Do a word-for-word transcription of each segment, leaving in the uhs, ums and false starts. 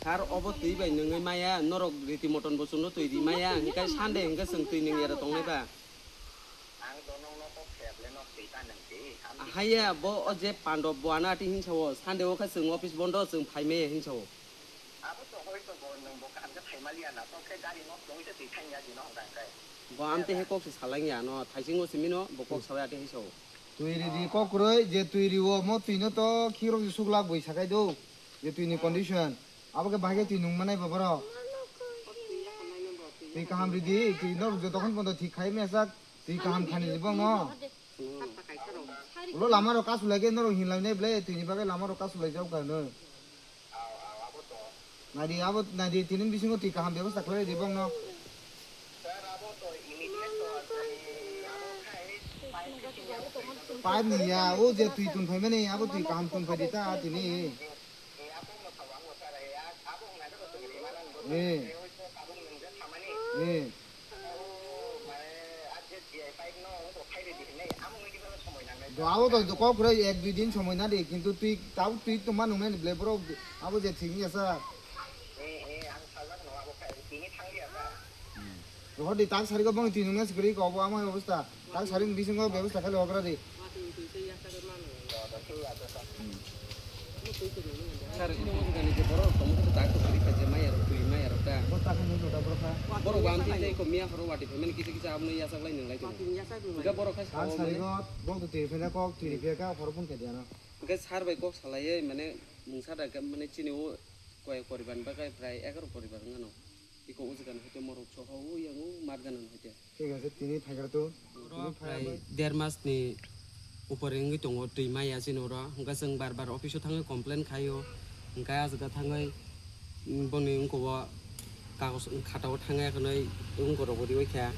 Sir, obo twi bai nungwi maya, norok riti moton bo chwngno twi ri maya, hwnkhe Sunday hwnkhe chwng twi nung era tongnai ba? Haiya, bo o je Pandop bo ano ati hinsa o, Sunday o khe chwng office bondo, chwng phai maya hinsa o. Bo amte he kok se salang ya no, thaisingo simi no, bo kok sawi ati hinsa o. Twi ridi kok kwrwi, je twi rio, mo twi no to khirok se sugla bui sakai do, je twi ni condition. Abo khe bahai khe twi nung manai ba borok. Twi kaham ridi, twi norok jotokhon pondo thik khai mesa, twi kaham khani ribong no. Ulo lama rok kasu lai khe norok hinlai nai ble, twi ni bagwi lama rok kasu lai jak kha no. Nadi abo, nadi tini bisingo twi kaham bebostha khlai ribong no. Pipe ni ya, o je twi tun phaimani, abo twi kaham tun phai di ta tini. Eh. Eh. Do abo to kok kwrwi ek dui din somoi na di, kintu twi tabuk twi tongma nungnai ni ble borok abo je thik ya sa. Rohor di tak sari ko bang twi nungna sikri ko abo ama obostha. Tak sari bisingo bebostha khali hogra di. Sir, ino mo gani je borok tongmo khe tak to sari kha je maya rok twi maya rok ta. Borok wa amtwi tei ko miya horo wati phaimani kisa kisa abono yachak lai nung lai tongo. Hwnkhe borok khe tak sari ko bok twi phai na kok twi phai ka horo phone khe di ano. Hwnkhe sir bai kok salaiwi mane mungsa da khe mane chini o koi poribar ni bagwi prai egaroh poribar wngano. Iko o jaga ni hoite morok soho o yang o mat gana ni hoite. Thik ase, tini phaigra to. Oro prai der mas ni upor wngwi tongo, twi maya chini oro. Hwnkhe chwng bar bar office o thangwi complain khaio. Hwnkhe ah jaga thangwi, mm, boni wngkha o kagos khata o thangwi khwnwi wngkha rok bo riwi kha.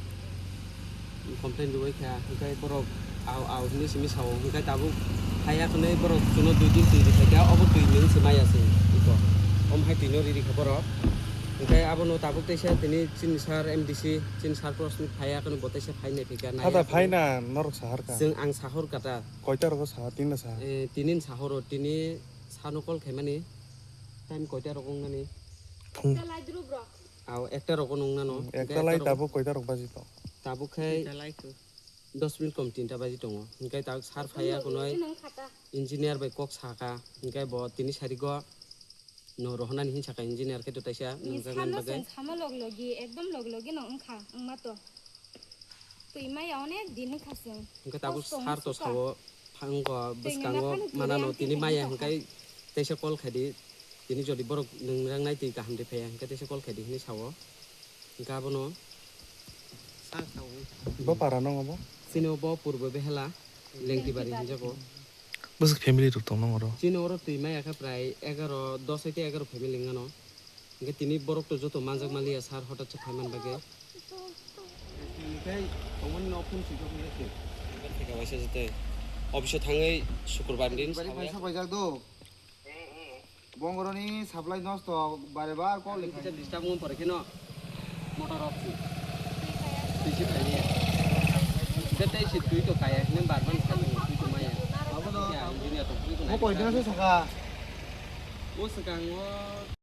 Complain riwi kha. Hwnkhe borok au au hinwi simi sao. Hwnkhe tabuk haiya khwnwi borok chwngno dui din twi rikha khe obo twi nwng se maya se iko. Om hai twi no riri kha borok. Hwnkhe abono tabuk teisa tini chini sir M D C, chini sir Prosmit phaiya kheno bo teisa phai nai phikha, nai Hada phai na norok sahar ka. Chwng ang sahor kata. Koita rogo saha, tini na saha? Eh, tini sahoro, tini sano call khaimani. Time koita rogo wngnani? Phung. Ekta lai dru bro. Ao, ekta rogo nungnano. Hmm, hwnkhe ekta lai ekta rogo tabuk koita rok baji tong? Tabuk khai. Tinta lai kho. Dos minute kom tinta baji tongo. Hwnkhe tabuk sir phaiya khwnwi engineer bai kok saka. Hwnkhe bo tini sarigo no rohornani hinwi saka engineer khe to taisa nwngjak nani bagwi. Samo log logi, ekdom log logi no wngkha, wngma to. Twi maya onek din wngkha chwng. Hwnkhe tabuk sir to sao, phango bwskango manano tini maya hwnkhe teisa call khaidi. Tini jodi borok nwngjak nai twi kaham de phaiya hwnkhe teisa call khaidi hinwi sao. Hwnkhe abono bo para nang obo? Chini obo Purbo Behela, Lengtibari hinjago. Bwswk family rok tong nang oro? Chini oro twi maya khe prai egaro, dos hoite egaro family wngano. Hwnkhe tini borok to joto manjak maliya sir hotat se phaiman bagwi. Tini tei tongmani no phone switch off wngya se. Thika waisa jete. Office o thangwi Sukurbar din. Bari sawi paisa paijak do. Bongoroni supply nosto bare bar call. Kita disturb ngon pore keno. Motor off si. Tisi thani. Kita tei si tui to kaya hine bar ban sa tui to maya. Abo no. Ya, engineer to tui to. Mo koi dina se saka. O saka ngo.